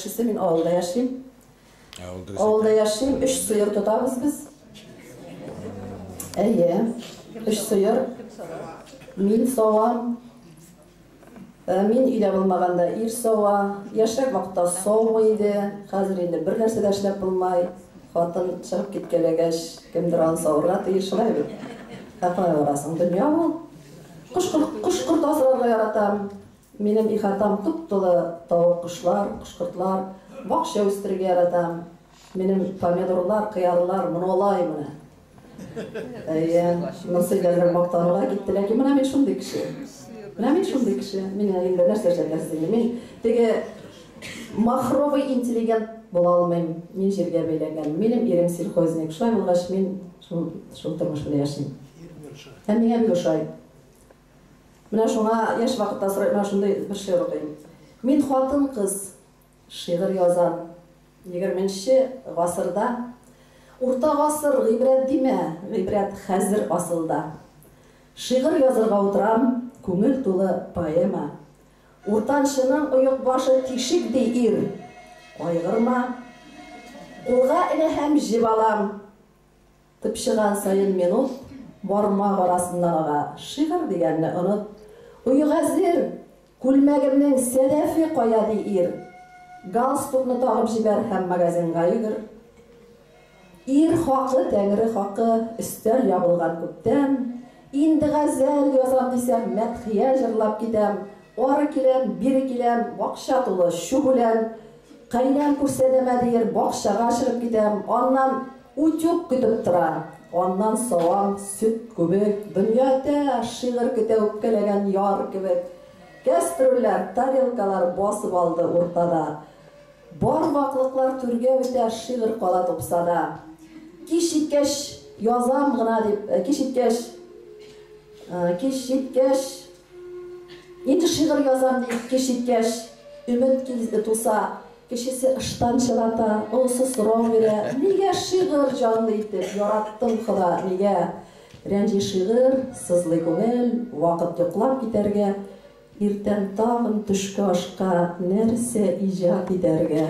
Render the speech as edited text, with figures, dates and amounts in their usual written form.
кешесе, мин авылда яшим. Авылда яшим, өч сыер тотабыз без. Әйе, өч сыер. Мин савам. Мин өйдә булмаганда ир сава. Яшьрәк вакытта саумый иде. Хәзер инде бер нәрсә дә эшләп булмай. Хатын чыгып киткәләгәч, кемдер аны савырга тиеш, шулай бит. Ә кая барасың? Дөнья ул. Кош-корт асрарга яратам. Минем ихатам туп-тулы тавык-кошлар, кош-кортлар. Бакча үстерергә яратам. Минем помидорлар, кыярлар монолай менә. Әйе, монысы әзрәк мактануга китте, ләкин менә мин шундый кеше. Менә мин шундый кеше. Миңа инде нәрсә эшләтәсез инде? Мин теге махровый интеллигент була алмыйм. Мин җиргә бәйләнгән. Минем ирем сельхозник. Шулай булгач, мин шул шул тормыш белән яшим. Һәм миңа бик ошай. Менә шуңа яшь вакытта сорый, менә шундый бер шигырь укыйм. Мин хатын-кыз, шигырь язам. Егерменче гасырда. Урта гасыр гыйбрәт димә, гыйбрәт хәзер асылда. Шигырь язырга утырам, күңел тулы поэма. Уртанчының оекбашы тишек, ди ир. Кайгырма. Кулга энә һәм җеп алам. Тыпчыган саен минут бармак арасыннан ага. Шигырь дигәнне оныт. Оек әзер! Күлмәгемнең сәдәфе кая, ди ир. Галстукны тагып җибәр һәм магазинга йөгер. Ир хакы, тәңре хакы, өстәл ябылган күптән. Инде газәл язам дисәм, мәдхия җырлап китәм. Ары киләм, бире киләм, бакча тулы чүп үлән. Кайнәм күрсәнәмә диер, бакчага чыгып китәм. Аннан утюг көтеп тора. Аннан савам, сөт күбек. Дөнья үтә, шигырь көтә үпкәләгән яр кебек. Кәстрүлләр, тарелкалар басып алды уртада. Бар ваклыклар түргә үтә, шигырь кала тупсада. Кич җиткәч, язам гына дип, кич җиткәч, кич җиткәч, Инде шигырь язам дип, кич җиткәч, өмет кил туса, кечесе ыштан чылата, олысы сорау бирә, Нигә шигырь җанлы итеп яраттың, Хода, нигә? Рәнҗи шигырь, сызлый күңел, вакыт йоклап китәргә, иртән тагын төшке ашка нәрсә иҗат итәргә?